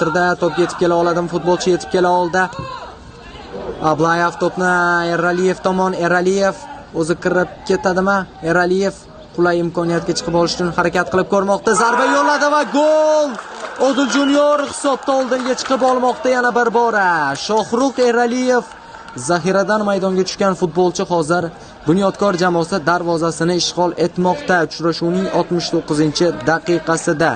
To'pga yetib kela oladimi? Futbolchi yetib kela oldi. Ablayev to'pni Eraliyev tomon. Eraliyev o'zi kirib ketadimi? Eraliyev qulay imkoniyatga chiqib olish uchun harakat qilib ko'rmoqda. Zarba yo'lladi va gol! Odil Junior hisobda oldinga chiqib olmoqda yana bir bora. Shohrux Eraliyev zaxiradan maydonga tushgan futbolchi hozir Bunyodkor jamoasi darvozasini ishg'ol etmoqda uchrashuvning 69-daqiqasida.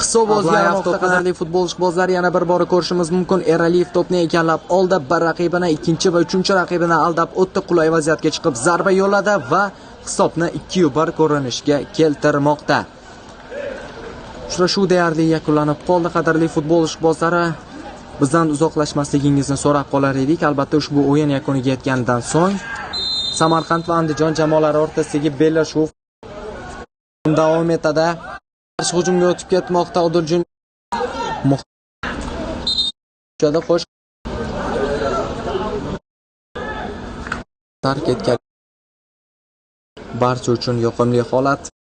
Hisob o'zgarmoqda, qadrli futbol ishqibozlari, yana bir bora ko'rishimiz mumkin. Eraliyev to'pni egallab oldi, bir raqibini, ikkinchi va uchinchi raqibini aldab o'tdi, qulay vaziyatga chiqib zarba yo'lladi va hisobni 2-1 ko'rinishga keltirmoqda. Uchrashuv deyarli yakunlanib qoldi, qadrli futbol ishqibozlari. Bizdan uzoqlashmasligingizni so'rab qolar edik. Albatta ushbu o'yin yakuniga yetganidan so'ng Samarqand va Andijon jamoalari o'rtasidagi bellashuv davom etadi. Qarshi hujumga o'tib ketmoqda Odiljon. Xo'sh, tark etgan barcha uchun yoqimli holat.